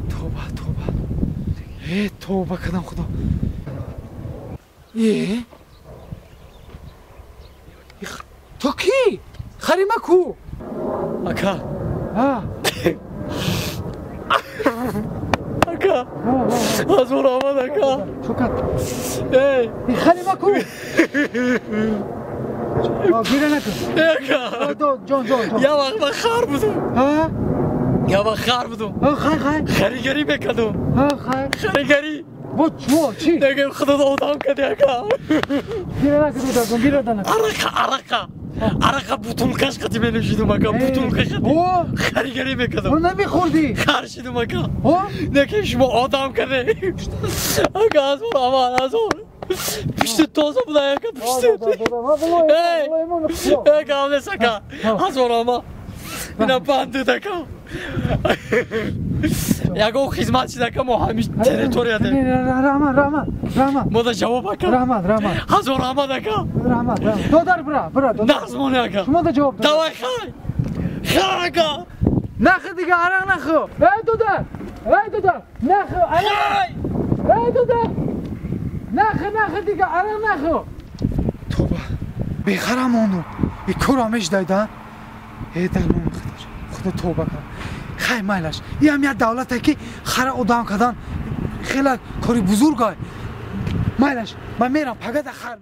Тоба, тоба. Э, тоба кардам, худо. Э? Ту кӣ? Харима ку? Ака. Ака. Ҳазор омад, ака. Чӯ кард? Эй. Харима ку? Гиря накун. Ака. Ҷон, ҷон, ҷон. Я вақт ман хар будум. Я вақт хар будум. Хай, хай. Харигарӣ мекардум. Хай. Харигарӣ. Бо чӣ? Чӣ? Нагӯем худо одам кардӣ, ака. Гиря накун, додам, гиря накун. Арақа, арақа. Арақа бутулкаш қати менӯшидум, ака, бутулка қати. Харигарӣ мекардум. Намехӯрдӣ? Хар шидум, ака. Неки шумо одам кардӣ. Ака, ҳазор амал, ҳазор. Пишти тоза буда, ака, пишти. Эй, гап нест, ака. Ҳазор амал. Ина бандут, ака. Ягон хизмат шид, ака, мо ҳамин территория дем. Раҳмат, раҳмат, раҳмат. Мода ҷавоб, ака. Раҳмат, раҳмат. Ҳазор раҳмат, ака. Раҳмат, раҳмат. Додар, бира, бира, додар. Нағз мони, ака. Шумо да ҷавоб дод. Давай, хай. Хай, ака. Нахӯ дига, арақ нахӯ. Эй, додар, эй, додар, нахӯ, арақ. Эй, додар. Нахӯ, нахӯ дига, арақ нахӯ. Тоба, бехарам мондум. И кор ҳамеш дайда. Э, дар номи худо. Худо тоба кардам. Хай, майлаш. Иам як давлате ки хара одам кардан хеле кори бузургай. Майлаш, ман мерам, пагада хар.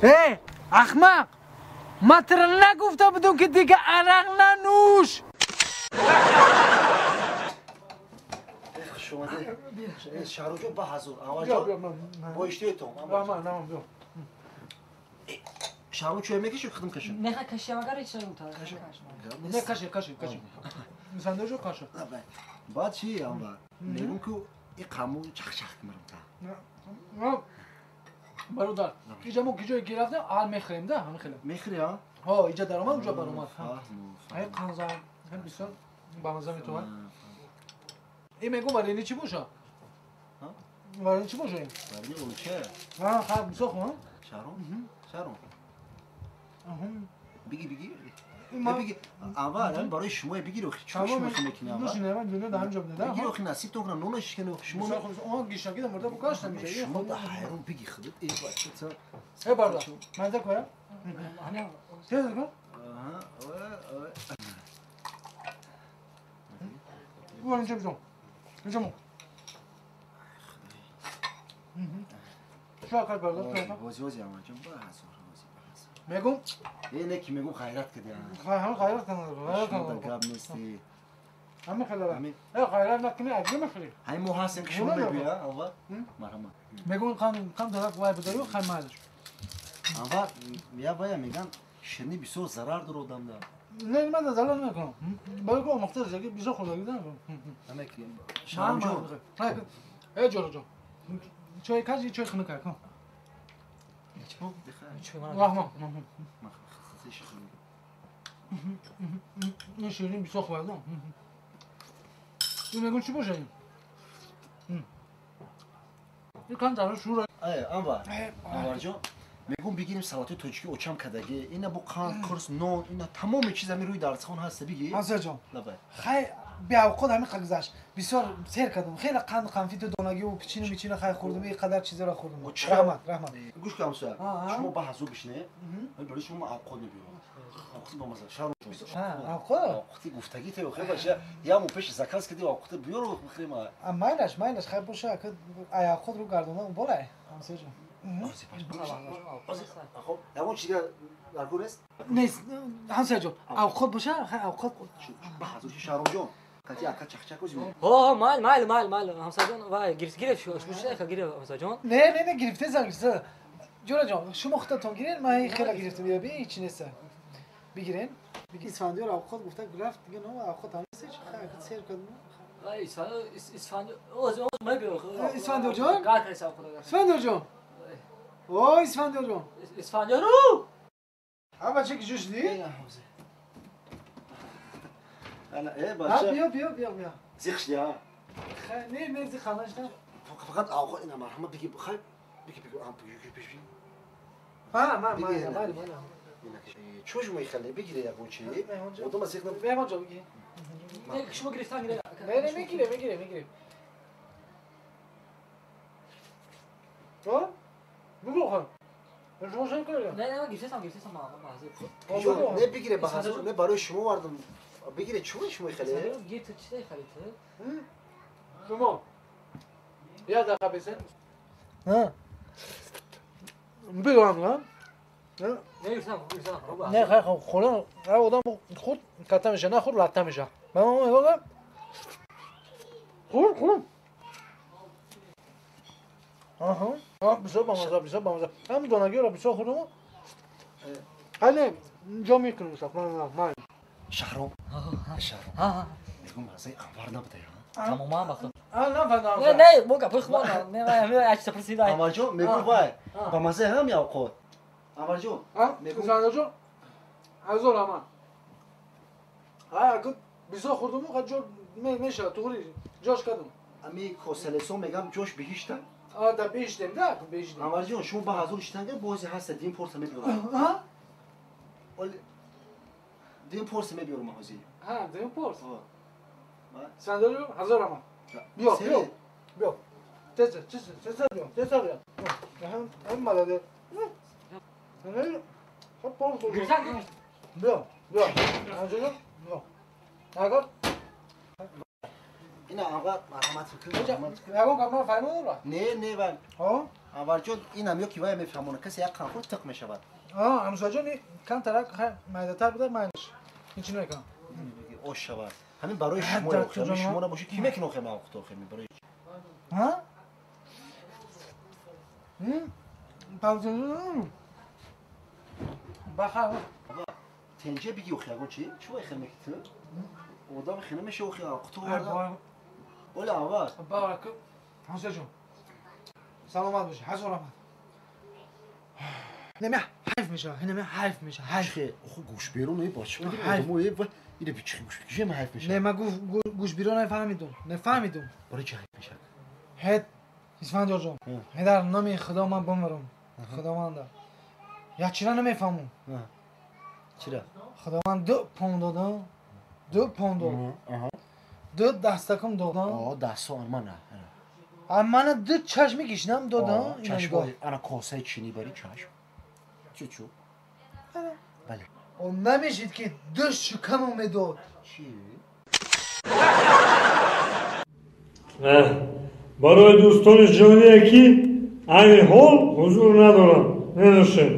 Э, ахмақ! Ман туро нагуфта будум, ки дига арақ нанӯш! Шаҳрӯҷон, ба ҳазур. Аввалҷон, бо иштиётон. Шаҳрӯ чой мекаши, худам кашам? Неха кашам, агар ичам та. Не, каши, каши, каши. Сандӯҷо каши. Баъд чи, анвар? Мегӯм ку и қаму чах-чах мирам та. Бародар, иҷа мо ки ҷое ки рафтем, ал мехӯрем да, ҳамин хеле. Мехӯри, а? Ҳо, иҷа даромад, уҷа баромад. Ай қанза, ҳам бисёр бамаза метавад. Ин мегӯм варени чӣ боша? Варени чӣ боша ин? Варени олуча. Ҳа, ха, бисёр хуб, ҳа? Шаҳром? Шаҳром. Биги, биги. Биги. Аввал барои шумо бигир, охи чӣ шумо мекунӣ аввал? Нӯши не, дунё дар ҳамин ҷо буда. Бигир, охи насибтон кунам, нонаш шикани, охи шумо. Он гишнагӣ мурда бу кашта меша. Шумо да ҳайрон биги худат. Э, бача. Э, бародар, ман за коя? Тез кун. Аҳа, ой, ой. Вон инҷо бизон. Инҷо мо. Шуа кард, бародар. Вози, вози, аввалҷон, ба ҳазор, вози, ба ҳазор. Мегӯм? Э, не ки мегӯм, ғайрат кардӣ. Ҳам ғайрат кардам, ғайрат кардам. Гап нести. Ҳамин хеле. Э, ғайрат накунӣ, аз мехӯрӣ. Ҳамин мо ҳастем ки шумо мегӯя, аввал. Марҳамат. Мегӯм кам кам дарак вай бидарю, хай майлаш. Аввал я вая меган, ширинӣ бисёр зарар дорад одамда. Не, ман зарар намекунам. Барои ки омӯхта зиндагӣ бисёр хӯрдагӣ намекунам. Намекунем. Шаҳромҷон. Э, ҷораҷон. Чой каши, чой хунук кун. Раҳмат. ин ширин бисёр хуб аст. Ин мегӯм чӣ боша ин? Ин камтар шур. Анвар. Анварҷон, мегӯм бигирем салатҳои тоҷикӣ очам кардагӣ. Ина бо қанд, қурс, нон, ина тамоми чиз ҳамин рӯи дарсхон ҳаст, бигир. Ҳамсояҷон. Лабай. Хай беавқот ҳамин қад гузашт. Бисёр сер кардам. Хеле қанд, қанфиту донагиву пичину мичину хай хӯрдум, ин қадар чизоро хӯрдум. Раҳмат, раҳмат. Гӯш кун ҳамсоя. Шумо ба ҳазур бишине. Барои шумо авқот мебиёрам. Авқоти бамаза. Шаҳром ҷон. Авқот? Авқоти гуфтагӣ те хеле баша. Яму пеш заказ кардӣ авқоти биёр бихӯрем. Майлаш, майлаш, хай боша, ай авқот рӯ гардонам болай. Ҳамсояҷон. Хоб, ягон чиз дигар дар кор нест? Нест, ҳамсояҷон. Авқот боша, хай авқот. Ба ҳазур Шаҳромҷон. Қати ака чахчак озим. Ҳо, майл, майл, майл, майл. Ҳамсояҷон, вай, гирифт, гирифт, шумо гирифт, ҳамсояҷон. Не, не, не, гирифте, зан гирифте. Ҷӯраҷон, шумо худатон гирен, ман хела гирифтам, ё би ҳеч нест. Бигирен. Исфандиёр авқот гуфта рафт, дига но авқот ҳам нест, хай сер кардам. Вай, Исфандиёр, оз, оз, мебиёр. Исфандиёрҷон? Гар кардис авқот. Исфандиёрҷон. О, Исфандиёрҷон. Исфандиёр! Ҳама чӣ ки ҷӯш дидӣ? Ана, бача. Биё, биё, биё, биё. Зиқ шуди, ҳа? Хай, не, не, зиқ нашудам. Фақат авқот ина марҳамат бигир, хай, бигир, бигир, бигир, бигир. Ҳа, ман, ман, ман, ман. Чӣ шумо хеле бигире ягон чи? Одам зиқ на. Меҳмонҷон бигир. Не, шумо гирифтан гире. Не, не, мегирем, мегирем, мегирем. Ҳа? Бигир, хай. Шумо шай кардед? Не, не, гирифтам, гирифтам, ман ҳазур. Не бигире, ба ҳазур, не барои шумо вардам. Бигире, чӣ шумо хеле? Гир ту чӣ хеле ту? Шумо. Я дақиқа бесен. Ҳа. Бигирам, ҳа? Не, гирифтам, гирифтам. Не, хай, хӯрдан, одам хӯрд катта меша, нахӯрд латта меша. Ман мегӯям. Хӯрд, хӯрд. Аҳа. Бисёр бамаза, бисёр бамаза. Ҳам донагиро бисёр хӯрдам. Ҳале ҷо мекунем, ман, ман. Шаҳром, Шаҳром. Мегӯм мазаи Анвар набуда, ҳа? Тамоман вақт. Нафаҳмидам. Не, не, мо гапҳои худмон, не, ман як чиза пурсидам. Анварҷон, мегӯм вай, ба мазаи ҳам авқот. Анварҷон, мегӯм. Исфандиёрҷон, ҳазор раҳмат. Ҳай, ака бисёр хӯрдум, ха ҷо мешавад, туғри ҷош кардум. Ами коселесон мегам ҷош биҳишта. А, да биҳиштем, да, биҳиштем. Анварҷон, шумо ба ҳазур шитанга бози ҳаста, дин порса мебиёрам. Ҳа? Дин порса мебиёрам ҳозир. Ҳа, дин порс. Исфандиёрҷон, ҳазор раҳмат. Биё, биё, биё. Тез, тез, тез биё, тез биё. Ҳам мададе. Хоб порс. Биё, биё. Ҳазор, биё. Агар ина Анвар марҳамат кун. Ягон гап ман фаҳмонам? Не, не, вай. Ҳо? Анварҷон, инам ё ки вай мефаҳмона, касе як қанд хӯрд тиқ мешавад. Ҳа, ҳамсояҷон, камтарак майдатар буда, майлаш. Ин чӣ мекунам? Ош шавад. Ҳамин барои шумо, ҳамин шумо набошад, ки мекунад охе мавқут охе барои чӣ? Ҳа? Павзун. Баха. Тенҷа биги охе ягон чӣ? Чӣ вай хел мекунӣ ту? Одам хеле меша охе авқут оварда. Оля Анвар. Барак. Ҳамсояҷон. Саломат бошӣ, ҳазор раҳмат. Нема ҳайф меша, нема ҳайф меша, ҳайф. Охо гӯш берун эй бача. Одамо эй ире бичи гӯш бикӣ ма ҳайф меша. Не, ма гӯш берун нафаҳмидум, нафаҳмидум. Барои чӣ ҳайф меша? Ҳет Исфандиёрҷон, дар номи Худо ман бимирам. Худованда. Як чира намефаҳмам. Чира? Худованд 2 пон додам. 2 пон дод. 2 дастакам додам. О, дастҳо мана. Мана 2 чашми гишнам додам. Чашм, ана косаи чинӣ бари чашм. Чу-чу. Бале. Он намешид ки 2 шукамон медод. Чӣ? Барои дӯстони ҷоние ки айни ҳол ҳузур надоранд, менӯшем.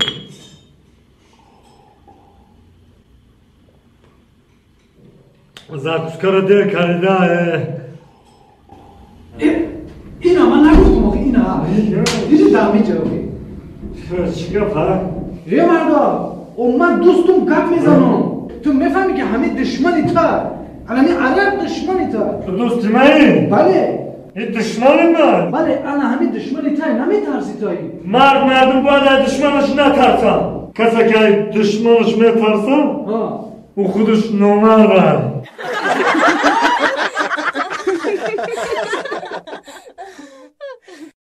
Закускаро дер кардида. Ина ман нагуфтум охи, ина. Диди дамиҷа охи. Чӣ гап, ҳа? Е марда, о ман дӯстум гап мезанам. Ту мефаҳмӣ ки ҳамин душмани та. Ҳамин араб душмани та. Ту дӯсти манӣ? Бале. Ин душмани ман? Бале, ана ҳамин душмани тай, наметарси тай. Мард мардум бояд аз душманаш натарсад. Касе ки аз душманаш метарсад, Ӯ худаш номард.